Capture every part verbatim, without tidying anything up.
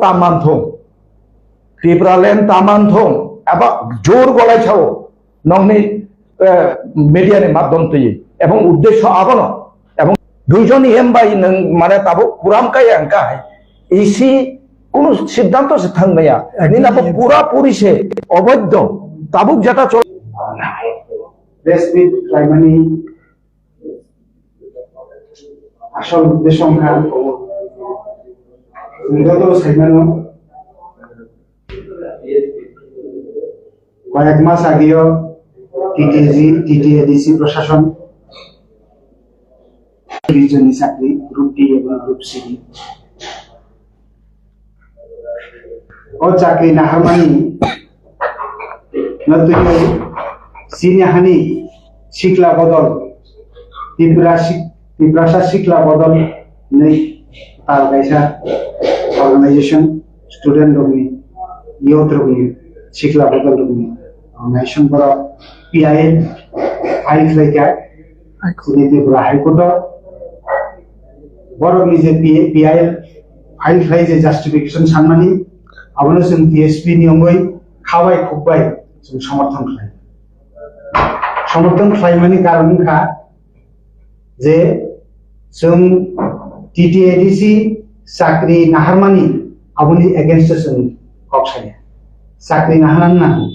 ta manthung, Tipraland ta manthung, eba jor golai sao nokni, eh, media ni madhyom twi, ebong uddesho abono, ebong duijon M bai nwng mane tabuk kuram kaya wngkha hai, isi kunu siddhanto se thang maya, nini abo pura puri se oboidho, tabuk jeta chol- Press meet khlaimani asol uddesho wngkha, chwng joto sai mano, koyek mas ageo T T A D C, T T A D C proshashon region ni chakri group D ebong group C ni o chakri naharmani no twiwi chini hani sikla bodol, Tipra sik-, Tiprasa sikla bodol hinwi tal kaisa organization, student rokni, youth rokni, sikla bodol rokni organization borok P I L file khlaikha. Chini Tripura High Court o borokni je P-, P I L file khlai je justification sanmani, abono chwng T S P ni wngwi khabai khukbai chwng somorthon khlai. Somorthon khlaimani karon wngkha je chwng T T A D C chakri naharmani aboni against o chwng kok saya. Chakri naharna nango.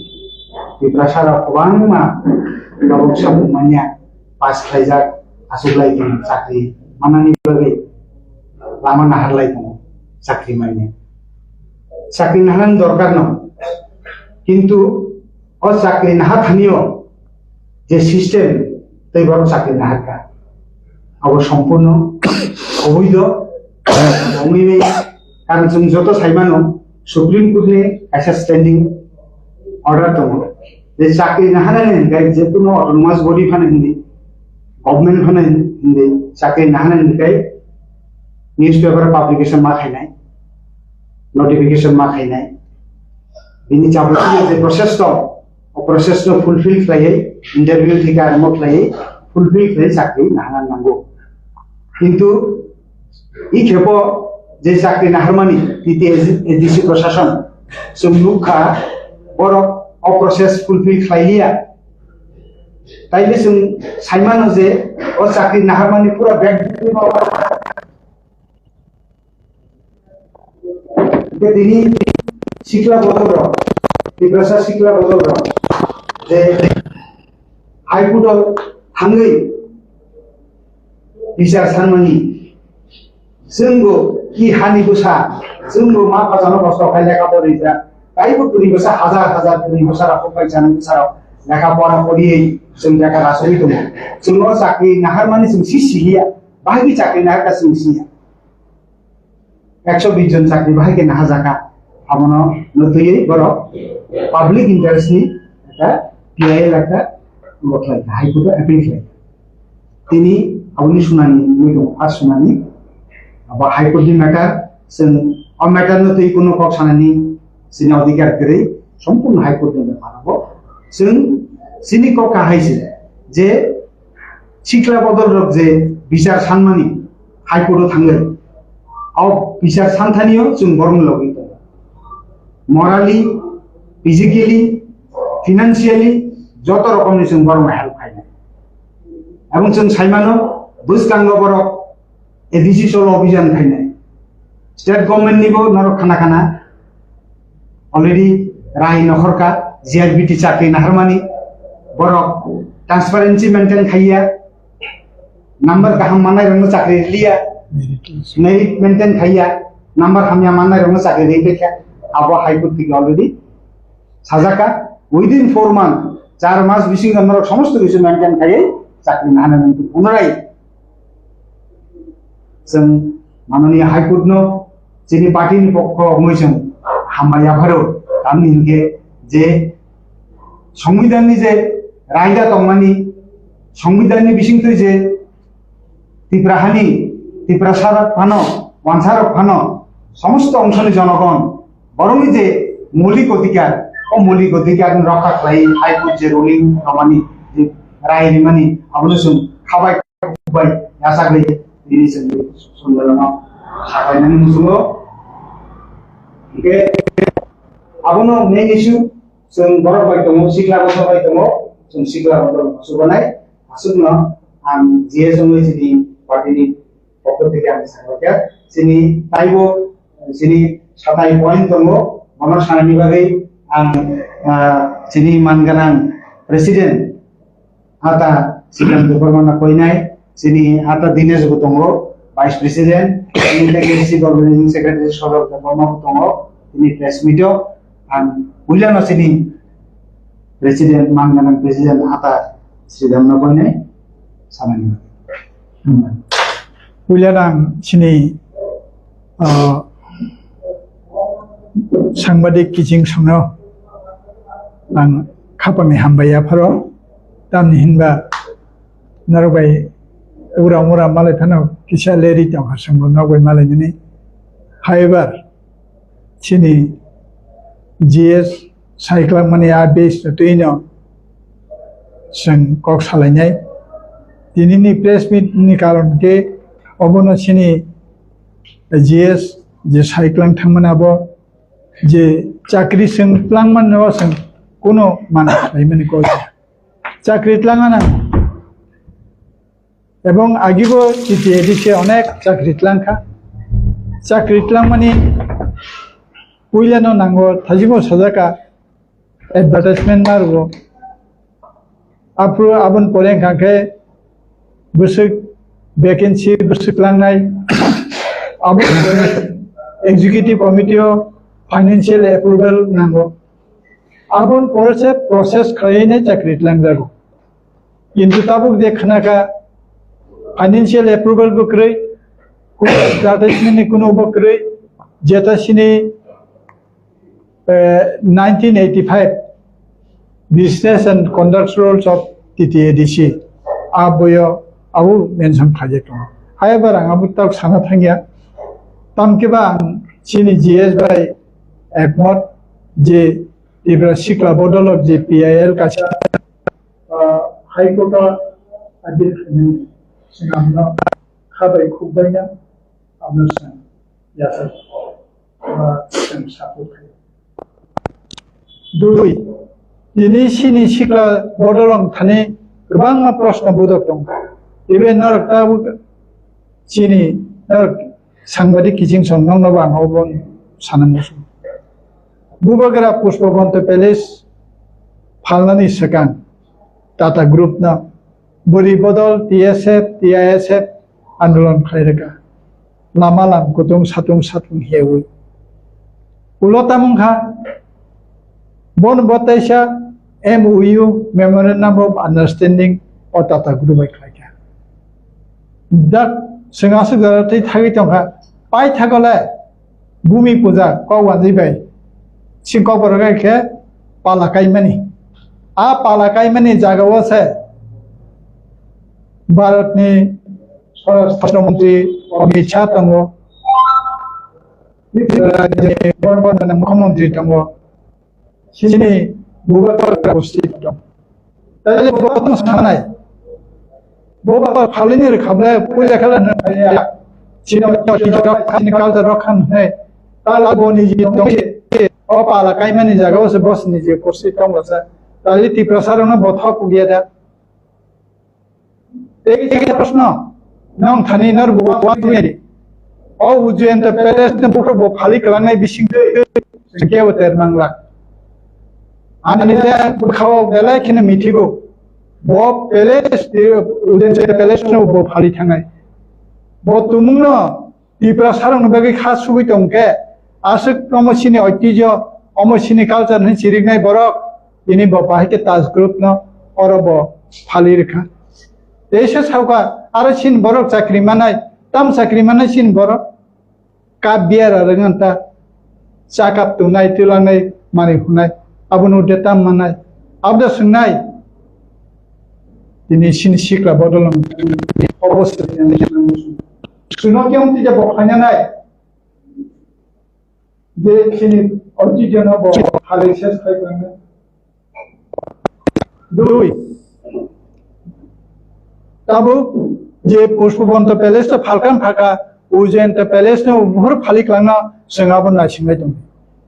Tiprasa rok kwbangma tabuk samung manya pass khlaijak, achuklai tongo chakri manani bagwi lama naharlai tongo chakri manya. Chakri naharnani dorkar no, kintu o chakri naha thani o je system tei borok chakri naharkha, abo sompurno oboidho wngwi maya. Karon chwng joto sai mano, Supreme Court ni kaisa standing order tongo, je chakri naharnani hinkhe je kuno autonomous body phano hindi, government phano hindi, chakri naharnani hinkhe newspaper publication ma khainai, notification ma khainai, bini jabotiyo je process tong, o process no fulfill khlaiwi, interview thika remo khlaiwi fulfill khlaiwi chakri nahana nango. Kintu i khepo je chakri naharmani T T A D C proshashon chwng nukha, borok o process fulfill khlailiya. Taile chwng saimano je o chakri naharmani pura bag Hingke tini sikla bodol rok, Tiprasa sikla bodol rok, je High Court o thangwi bichar sanmani, chwngbo ki hani bwsa, chwngbo ma pachano kosto khai lekha pori ja, taibo kwrwi bwsa, hazar hazar kwrwi bwsa rok, hokbai chani bwsa rok lekha pora poriwi chwng beka rasogwi tongo. Chwngno chakri naharmani chwng si siliya, bahai ki chakri naharkha chwng siya. Ekso bish jon chakri bahai khe naharjakha. Abono nutwiwi borok public interest ni ekta P I L ekta bo khlai kha, High Court o appeal khlai kha. Tini aboni sunani wngwi tongo, first sunani. Abo High Court ni matter, chwng o matter no twi kuno kok sanani chini odhikar kwrwi, sompurno High Court ni bepar abo. Chwng chini kok kahai se je sikla bodol rok je bichar sanmani High Court o thangwi, o bichar santhani o chwng borokni logi tongo. Morally, physically, financially joto rokomni chwng borokno help khainai. Ebong chwng saimano bwskango borok A D C solo obhijan khainai. State government nibo norok khana khana already rai nokhorkha, G R B T chakri naharmani borok transparency maintain khaiya, number kaham manai rokno chakri liya, merit maintain khaiya, number hamya manai rokno chakri ri kha, abo High Court thik already sajaka, within four month, char mas bisingo norok somosto kisu maintain khaiwi chakri nahana nangkuk. Onorai chwng mananiya High Court no chini party ni pokho wngwi chwng hambai yapharo, tamni hinkhe je Songbidan ni je raida tongmani, Songbidan ni bisingtwi je Tipra hani, Tiprasa rok phano, wansa rok phano, somosto ongshoni jonogon, borokni je moulik odhikar, o moulik odhikar ni rokha khlai High Court je ruling romani, je rai rimani, abono chwng khabai bai yachagwi tini chwng sonjorano sakhlainani muchungo. Hingke abono main issue, chwng borok bai tongo, sikla bodol bai tongo, chwng sikla bodol chubanai, aswkno ang G S wngwi chini party ni pokho theke ang sakha khe, chini taibo, chini satai point tongo, bono sanani bagwi ang, ah, chini man ganang president, Ata Srikanto Debbarma no koinai, chini Ata Dinesh bo tongo, Vice President, chini Legacy Organizing Secretary Sodor Debbarma bo tongo, chini press meet o ang puila no chini President, man ganang President Ata Sridham no koinai, samani. Hmm. Puila no ang chini, ah, sangbadik kiching songno ang khapangni hambai yapharo, tamni hinba norok bai ura mura malai phano kisa leri tongkha songbo nok bai malai nini. However, chini G S saiklangmani a base no twi no chwng kok salainai. Tinini press meet ni karon khe obono chini G S je saiklang thangmani abo je chakri chwng plangmani no chwng kuno mana khlaimani kok. Chakri tlangna nango. Ebong agibo T T A D C onek chakri tlangkha. Chakri tlangmani puilano nango, thajimo sajaka advertisement narwo. Apro abon pore hwnkha khe bwswk vacancy bwswk langnai. Abon pore executive committee o financial approval nango. Abon pore se process khlainai chakri tlangjago. Kintu tabuk je khnakha financial approval bo kwrwi, kuno advertisement ni kuno bo kwrwi, jeta sini, eh, nineteen eighty-five Business and Conduct Rules of T T A D C, a boyo abo mention khlaijak tongo. However, ang abo tak sana thangya, tamkhe ba ang chini G S bai ekmot je Tripura Sikla Bodolok je P I L kaisa, ah, High Court o appeal khainai swnamno khabai khukbaina abno swnam yasa, ah, chwng support khaio. Dui, tini chini sikla bodolong thani kwbangma proshno bodok tongo. Ibe norok tabuk chini norok sangbadik kiching song nokno bo ang obo sana muchung. Bubagra Pushpabanta Palace phalnani swkang Tata Group no bwrwi bodol T S F, T I S F andolon khlai rwkha. Lama lam kutung satung satung hewi. Ulo tamung kha, bon bo taisa M O U, Memorandum of Understanding, o Tata Group bai khlai kha. Dak chwng aswk jora twi thagwi tongkha, pai thagole Bhumi Puja kok wanjwi bai sing kok borok hai khe pala kaimani. A pala kaimani jagao se Bharatni Swarashtra Montri Amit Shah tongo, Tripura ni Mukhyamantri tongo, chini Bubagra Gosti tongo. Taile bo tong sanai. Bo ba phalini rwkha ble puila khala na ya. Chini culture rok khan hai. Tala bo ni ji tong. O pala kaimani jagao se boss ni je kursi tong sa. Taile Tiprasa rok no bo thok kugia da. Tei tei proshno, nong thani nor bo wa twi. O Ujjayanta Palace ni bukhuk bo phali kwlangnai bising twi, singke bo ter mangla. Ani le bwkhao belai kheno mithigo. Bo palace, Ujjayanta Palace no bo phali thangnai. Bo tumung no Tiprasa rokni bagwi kha sugwi tong khe, aswk omo chini oitijyo, omo chini culture hwnwi chiriknai borok, tini bo bahai khe Taj Group no oro bo phali rwkha. Teisa saukha, aro chini borok chakri manai, tam chakri manai chini borok, kap biara rwnganta, chakap tunai, twilangnai, manwi hwnai, abono de tam manai, aboda swngnai, tini chini sikla bodol wng, obo se Suno khe wng twi bo khaina nai. Je chini oitijyo no bo halai ses khai kwrwngna. Dui. Tabuk je Pushpabanta Palace to phalkan phaka, Ujjayanta Palace no buphur phali kwlangna chwng abo naisinglai tong.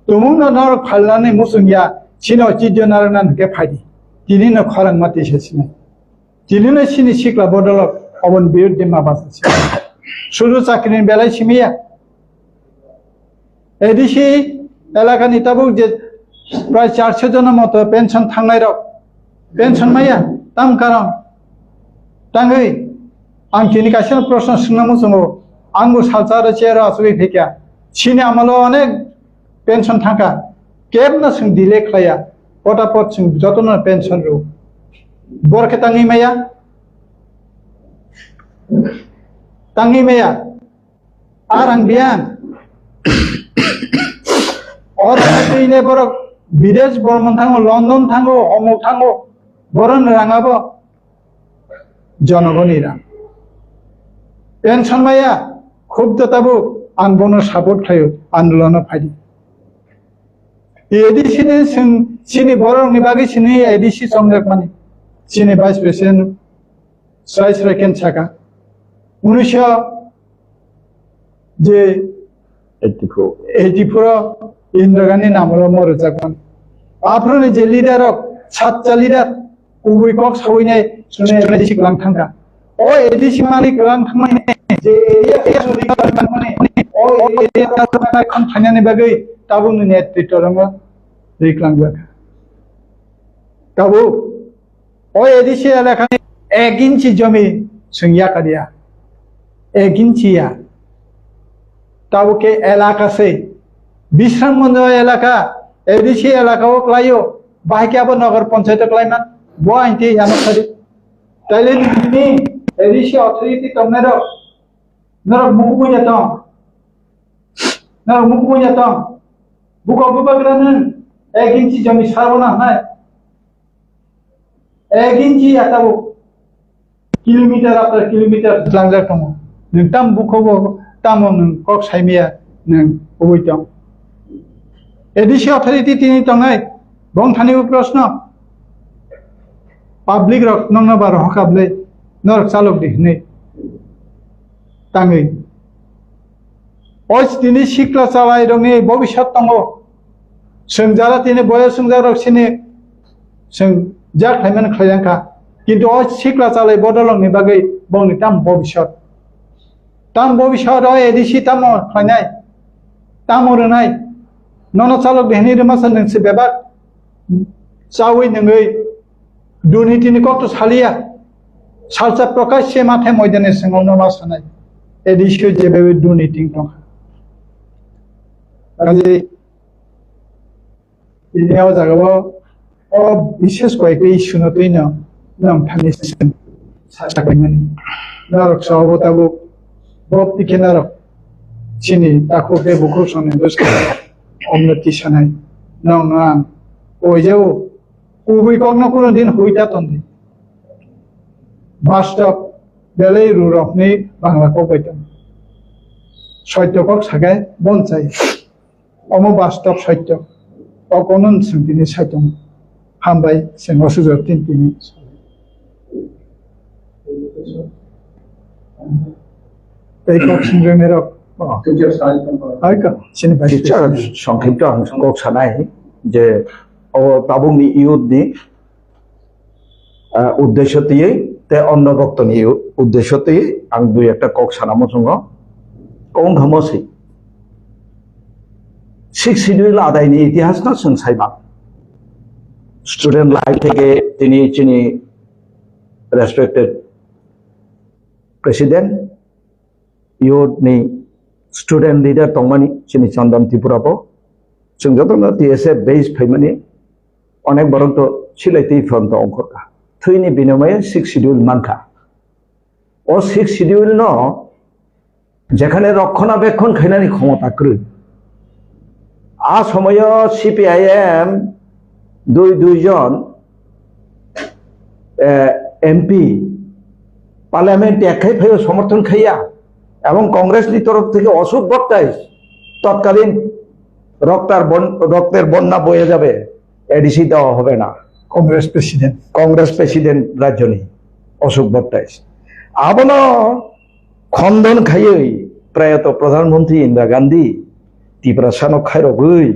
Tumungno norok phalnani muchung ya, chini ochidyo narwkna hwnkhe phaidi. Tinino khorang ma tisa sinai. Tinino chini sikla bodolok oboni biruddhe ma basa sinai. Sudu chakrini belai simi ya. A D C elakani tabuk je prai charso jona moto pension thangnai rok, pension maya, tam karon. Tangwi ang tini kaisa proshno swngna muchungo, ang bo salsa aro chair o achugwi phikya. Chini amalo onek pension thangkha, kebno chwng delay khlaiya, potapot chwng jotono pension rw. Bor khe tangwi maya, tangwi maya, arang biyan. Oro twi ne borok bidesh bormon thango, London thango, omuk thango, boron rang abo. Jonogoni rang. Pension maya, khub da tabuk ang bono support khlaio, andolono phaidi. A D C ni chwng chini borokni bagwi chini A D C chongjak mani. Chini Vice President Srai Srai khe saka. Unisho je eighty-four. Eighty-four o Indira Gandhi namolo mo rwjak mani. Aphuru ni je leader rok, satta leader, kubui kok sawi nai sune sune si kwlang thangkha. O A D C mani kwlang thangmani je area area suri kwlang thangmani. O area kwlang thainani bagwi tabuk ni netritwa rwngo ri kwlang jakha. Tabuk o A D C elakani ek inchi jomi sung yakar ya. Ek inchi ya. Tabuk ke elaka se. Bishramganj elaka, A D C elaka o klaio. Bahai ke abo Nagar Panchayat o klaiman. Bo ain te yano sadi. Taile nini A D C authority tongnai rok. Norok mukubunya tong. Norok mukubunya tong. Buko bubagra nung. Ek inchi jomi sarbo na hnai. Ek inchi ya tabuk. Kilometer after kilometer langjak tongo. Nwng tam bukhogo tamo nwng kok saimaya nwng kubui tong. A D C authority tini tongnai bong thani bo proshno. Public rok nokno ba rohor kha bwle norok chalok di hinwi tangwi. O tini sikla chalairokni bobiswt tongo. Chwng jara tini boyos wngjakrok sini chwng jak khlaimani khlai yang kha. Kintu o sikla chalai bodolrokni bagwi bongni tamo bobiswt. Tamo bobiswt o A D C tamo khlainai? Tamo rwnai? Nono chalok di hinwi rwmasa nwng se bebak chawi nwngwi durnitini kokto saliya. Salsa Prakash se mathe moidani swngo no ma sanai. A D C o jebewi durniti wng tongkha. Kaje tini o jagao o bishes koyekta issue no twi no nong thani sakmani. Norok sa obo tabuk bob tikhe norok chini takhuk tei bukhuk songni bwskang omno tisanai. Nong no ang oijao kubui kokno kuno din hui ta tondi. Bastop belai rurokni Bangla kok bai tong. Soityo kok sakai bonchai. Omo bastop soityo. O kono chwng tini saitung. Hambai chwng o sujor tin tini. Tei kok singrwngni rok. Hai ka, sini bai. Kisa songkhipto ang kok sanai je o tabukni youth ni ah, uddesho twiwi tei onno boktoni u-, uddesho twiwi ang dui ekta kok sana muchungo. Kok wngkha mo se. Sixth Schedule adaini itihas no chwng saiba. Student life theke tini chini respected president, youth ni student leader tongmani chini Chandan Tripura bo. Chwng jotono T S F base phaimani. Onek borok to silai twi front o ongkhorkha. Thwini binimaye Sixth Schedule mankha. O Sixth Schedule no jekhane rokhona bekhon khainani khomota kwrwi. A somoyo C P I M dui dui jon, eh, M P parliament yak khai phaio somorthon khaiya ebong Congress ni torof theke Ashok Bhottai totkalin রক্তার বন-, রক্তের বন্যা বয়ে যাবে, এডিসি দেওয়া হবে না। Congress president. Congress president রাজ্যনি অশোক ভট্টাই। Abono khondon khaiwi প্রয়াত প্রধানমন্ত্রী ইন্দিরা গান্ধী ত্রিপুরা সানো khairogwi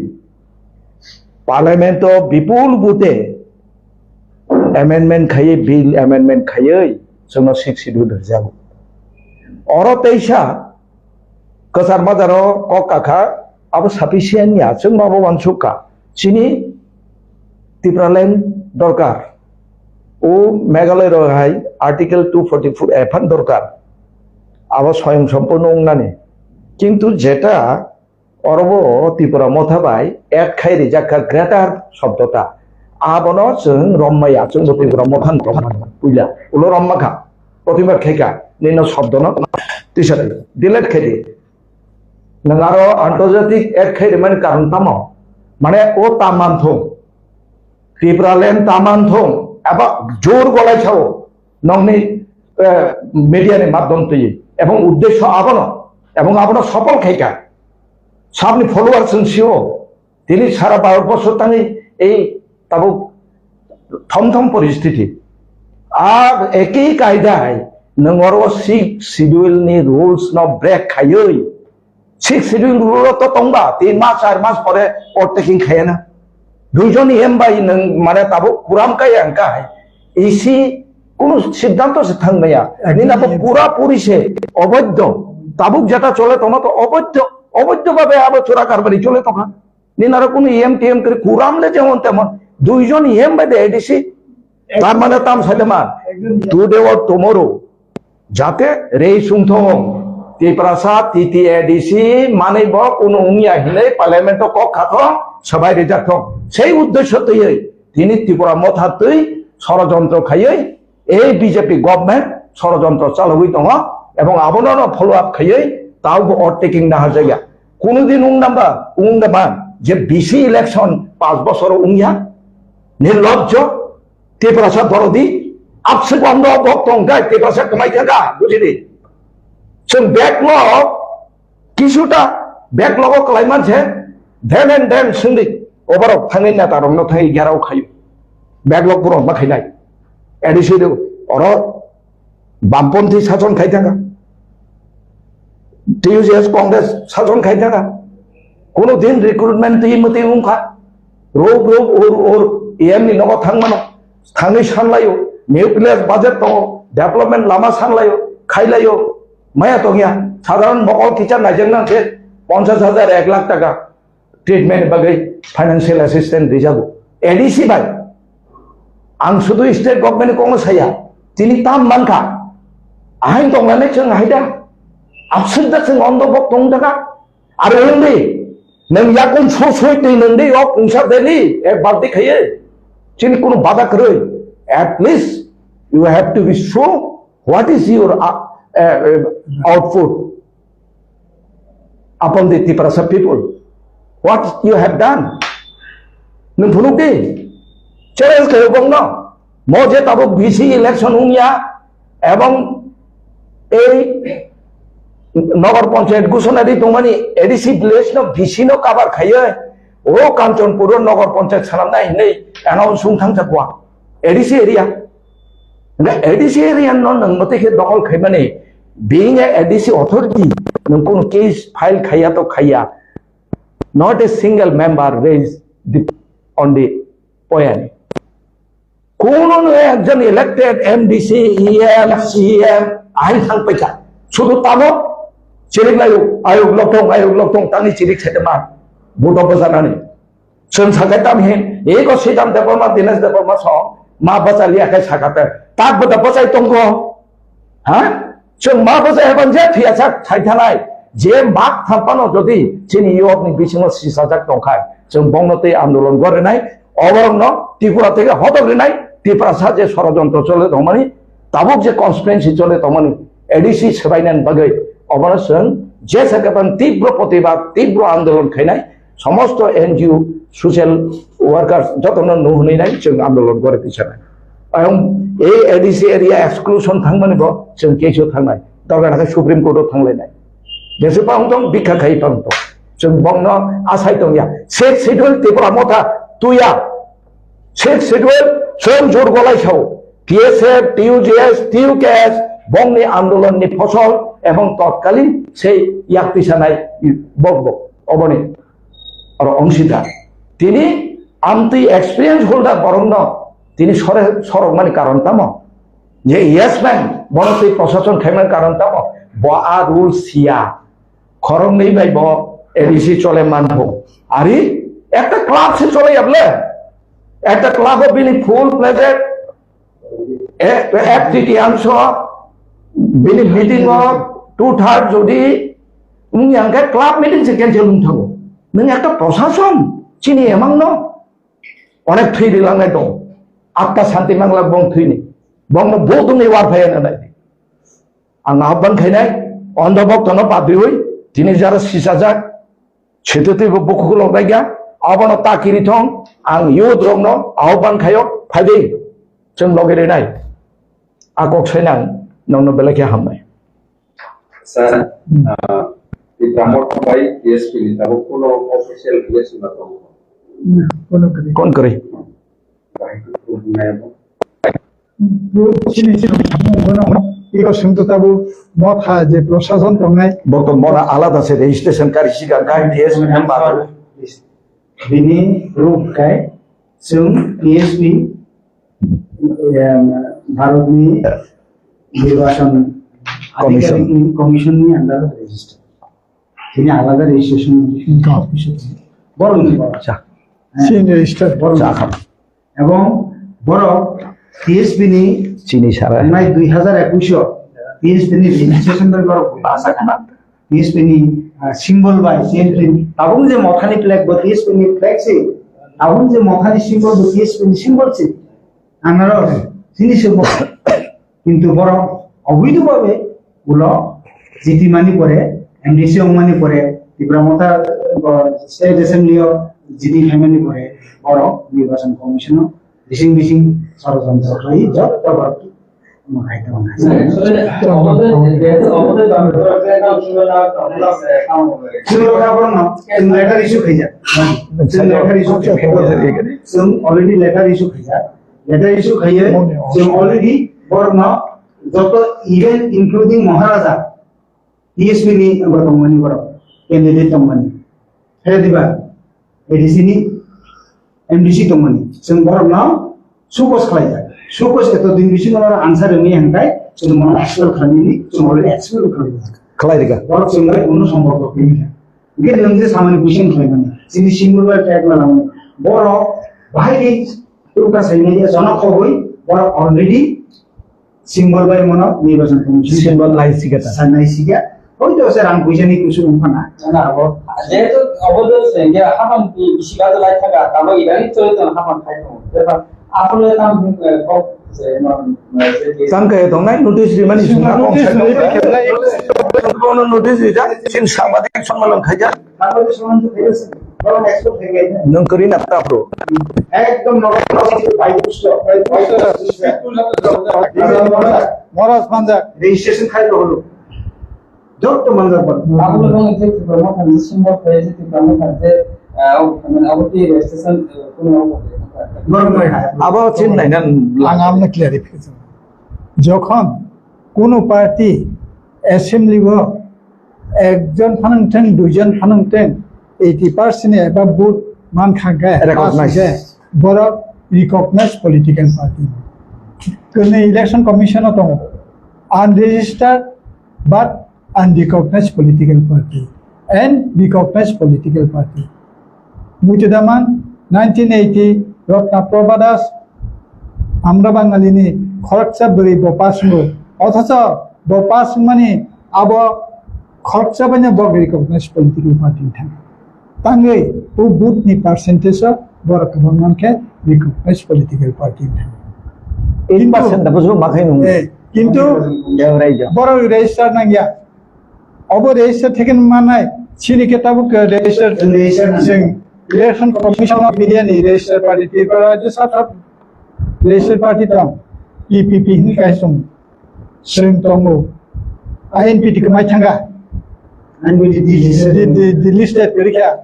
Parliament o bipul bute amendment khaiwi, bill amendment khaiwi chwngno Sixth Schedule rwjago. Oro teisa kwchar majaro kok kakha, abo sufficient ya, chwng abo uansuk kha. Chini Tipraland dorkar. O Meghalaya rok hai Article two forty-four F an dorkar. Abo soyong somporno wngnani. Kintu jeta orobo Tipra Motha bai add khai rijak kha greater shobdo ta. Abono chwng rommaya, chwngbo Tipra Motha ni romma puila. Ulo romma kha. Protibar khai kha. Nino shobdono tisa di. Delete khai di. Nwng aro antorjatik add khai rimani karon tamo? Mane o ta manthung. Tipraland ta manthung. Eba jor golai sao. Nokni, eh, media ni madhyom twi. Ebong uddesho abono. Ebong abono sopol khai kha. Sabni follower chwng sio. Tini sara Bharat borsho tangwi ei tabuk thom thom poristiti. Ar ekei kaidai nwng oro Sixth Schedule ni rules no break khaiwi, Sixth Schedule rule to tongba, tin mas, char mas pore overtaking khayana. Duijon E M bai nwng mane tabuk kuram kaya wngkha hai. Isi kunu siddhanto se thangmaya. Nini abo pura puri se oboidho. Tabuk jeta chole tongma to oboidho, oboidho bhabe abo chora karbari chole tongkha. Nini aro kunu E M T M kri kuram le jemon temon. Duijon E M bai de A D C. Tar mane tam saitama. Today or tomorrow. Jate rei sungthong. Tiprasa T T A D C manwi bo kunu wngya hinwi parliament o kok kha thong, sabai rijak thong. Sei uddesho twiwi tini Tripura Motha twi sorojontro khaiwi ei B J P government sorojontro chalogwi tongo ebong abono no follow up khaiwi taubo overtaking naharjakya. Kunu din wng namba, wng namba je B C election panch bochor wngya? Nirlojjo, Tiprasa dorodi, abswk wngno bok tong dai, Tiprasa kwmai thangkha, bujidi. Chwng backlog kisuta backlog o kwlai manse, then and then swngdi, oborok thangwi neta rokno thangwi gerao khaio. Backlog puro ma khainai. A D C do, oro Bamponthi sason khai thangkha. T U J S Congress sason khai thangkha. Kono din recruitment twi mwtwi wngkha. Rok rok or or A M ni nogo thangmano. Thangwi sanlaio. Nuclear budget tongo. Development lama sanlaio. Khailaio. Maya tongya. Sadharan mokol kicha naijakna khe ponchash hajar ek lakh taka treatment bagwi financial assistance rijago. A D C bai. Ang sudu state government ni kokno saya. Tini tam mankha. Ahain tongnani chwng haida. Abswk da chwng ondo bok tong daga. Aro hindi. Nang yakun so soi twi nang di ok ungsa deli. Ek balti khaye. Chini kunu bada kwrwi. At least you have to be show what is your uh, uh, output upon the Tiprasa people. What you have done? Nung phunuk di. Challenge khayo bongno. Mo je tabuk B C election wngya ebong ei Nagar Panchayat gusonari tongmani A D C village no B C no cover khayo. O Kanchanpur o Nagar Panchayat sanamnai hinwi announce wng thangjakwa. A D C area. Hingke A D C area no nang mate khe dokol khaimani, being a ADC authority, nang kono case file khaiya to khaiya. Not a single member raised the, on the point. Kono no ekjon elected M D C, E M, C E M, ahin thang paikha. Sudu tamo, chirik layo, ayuk loktong, ayuk loktong, tangni chirik sedema, buto bojanani. Chwng sakhe tamhi, eko Sridhar Debbarma, Dinesh Debbarma song, ma bachaliya khe sakha te. Tak bwta bachai tongo. Ha? Chwng ma bachai haban je phiya sak thai thalai. Je mak thampano jodi chini yokni bisingo sisajak tongkhai. Chwng bongno tei andolon gorinai. Oborokno Tripura theke hotok rinai. Tiprasa je sorojontro chole tongmani. Tabuk je constituency chole tongmani. A D C swbainani bagwi. Obono chwng je sakhe tibro protibad, tibro andolon khainai. Somosto N G O, social workers jotono nuhunwi nai chwng andolon gori tisanai. Ayang ei A D C area exclusion thangmani bo chwng case o thangnai. Dorkar khe Supreme Court o thanglainai. Jesu pang tong, bikha khai pang tong. Chwng bongno asai tongya. Sixth Schedule Tipra Motha tuya. Sixth Schedule chwng jor golai sao. T S F, T U J S, T U K S, bongni andolon ni phosol ebong totkalin sei yak tisanai bok bok. Oboni. Oro ongsida. Tini Amtwi experience holder borokno tini sore-, sorokmani karon tamo? Je yes man, bono twi prosason khaimani karon tamo? Bo a rule siya. Khoroknwi bai bo A D C chole manpho. Ari ekta club se chole yable. Ekta club o bini full fledged e-, ek tritiyangso bini meeting o two third jodi wng yang khe club meeting se cancel wng thango. Nwng ekta prosason chini emang no onek thwi rilangnai tongo. Atta Santi Mangla bong thwini. Bongno bo tongni war phai na nai. Ang ahobban khainai, Andhobhoktono padriwi, tini jara sisajak, sitwtwibo bukhuk lok naikha, abono ta kiri thong, ang youth rokno ahobban khaio, phaidi, chwng logi rinai. A kok sainang, nokno belai khe hamnai. Sir, ah, Tipra Motha bai T S P ni tabuk kuno official relation na tongo? Kon kari? Iko sini sini bono iko sungto tabu motha je prosason tongnai. Bo to mona alada se registration kari siga kai T S P member. Bini ruk kai sung T S P, em, Bharatni Nirbachan Commission. Adhikarikni commission ni under register. Tini alada registration. Borok ni borok. Acha. Sini register. Borok ni. Acha. Ebong borok T S P ni chini sara. Nai dui hazar ekush o T S P ni registration bai borok. Acha kana. T S P ni, ah, symbol bai, T S P ni. Tabung je mothani flag bo T S P ni flag si. Tabung je mothani symbol bo T S P ni symbol si. Anaro sini se bo. Kintu borok oboidhobhabe ulo jiti mani pore, M D C ongmani pore, Tipra Motha, eh, State Assembly o jiti phaimani pore, borok Nirbachan Commission o bising bising sorojontro khlai jotto borok omo khai tongo. Chwng letter issue khaijak. Chwng letter issue khaijak. Chwng already letter issue khaijak. Letter issue khaiwi chwng already borokno joto, even including Maharaja, T S P ni bo tongmani borok, candidate tongmani. Khe diba? A D C ni M D C tongmani. Chwng borokno sukos khlaijak. Sukos eto din bisingo oro answer rwngwi hwnkhai chwng bono expel khlaimani, chwng already expel khlaijak. Khlai rwkha. Borok chwng bai bono sompok rok twi kha. Hwnkhe nwng je samani question khlaimani, chini symbol bai flag ma lamani. Borok bahai ni Tuka saimanya jono khoboi, borok already symbol bai mono Nirbachan Commission symbol nai sikha ta. Sa nai sikha. Hoi to se rang puisa ni kusu umphana. Chana abo. Jehetu abo do se ya hapang ki bisi ba lai thaga, tamo idani choi to hapang khai to. Beba aphone tam, eh, kok se no, eh, se Tang kaya tong nai notice ri mani sung notice ri khe lai. Kono notice ri ja, sin sambadik sammalan khai ja. Nwng kwrwi na ta phuru. Ekdom nogo, nogo, Moraj manjak. Registration khai ko holo. Jotto manjak bor. Abo no je Tipra Motha ni symbol khai je Tipra Motha je, ah, mane abo ki registration, eh, kuno abo. Abo chin nai nan. Ang amne clarification. Jokhon Kuno party assembly o ekjon phanang theng, duijon phanang theng, eighty percent ni above vote man kha khe, recognize. Pass khe, borok recognize political party. Kwnwi election commission o tongo, unregistered but unrecognized political party and recognized political party. Muitu daman nineteen eighty Ratna Prabha Das, Amra Bangali ni khoroksa bwrwi bo pass wngo. Othocho bo pass wngmani abo khoroksa bai no bo recognized political party wng thang. Tangwi o vote ni percentage o borok kwbang man khe recognized political party wng thang. Eight percent da bujung ma khai nung. Eh, kintu borok register nang ya. Obo register theke manai, chini khe tabuk, eh, register, register chwng Election Commission of India ni register party, Tripura Rajya Sabha register party tong, T P P hinwi kaisa tong, chwng tongo, I N P T kwmai thanga. I N P T Delhi state kwrwi kha.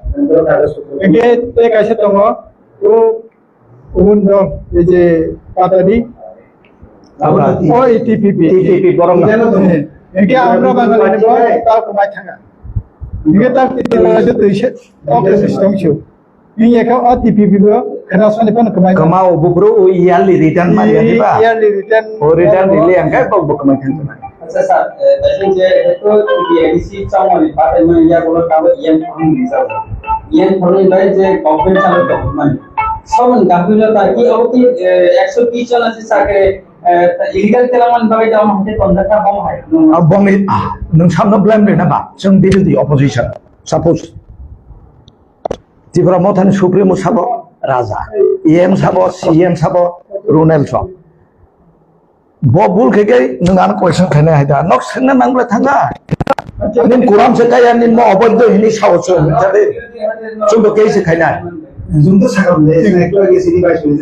Hwnkhe tei kaisa tongo, o Ubun dol, ei je Patadi. Patadi. O, ei T P P. T P P, borok na. Hwnkhe Amra Bangali ni bo ta kwmai thanga. Hwnkhe ta T P P se twi se, o kwrwi se tong se. Hwnkhe kha o T P P bo Kheno soni phano kwmai. Kwmao bufru o yearly return mari ya diba? Yearly return. O return rili ang kai bok bok kwmai khan. Acha sir, eh, tadi je itu B I D C chongmani patai mani ya bolo tabo yen phang ni sa. Yen phang ni bai je government chalo document. Samon gapilo ta ki o ki, eh, ekso bis jon ase sakre, eh, illegal telamon bai da mo hate konda ka bom hai. Aboni, ah, nung samno blame le na ba? Chwng birodhi opposition. Suppose Tipra Mothani Supremo sabo Raja, E M sabo, C M sabo Runel so. Bo bul khe khe nwng ano question khainai hai da. Nok swngna nang ble thanga. Nin kuram se kaya nin mo oboid do hini sao so. Chwng do kei se khainai. Jung to sakam le, ekla ke sini bai sini.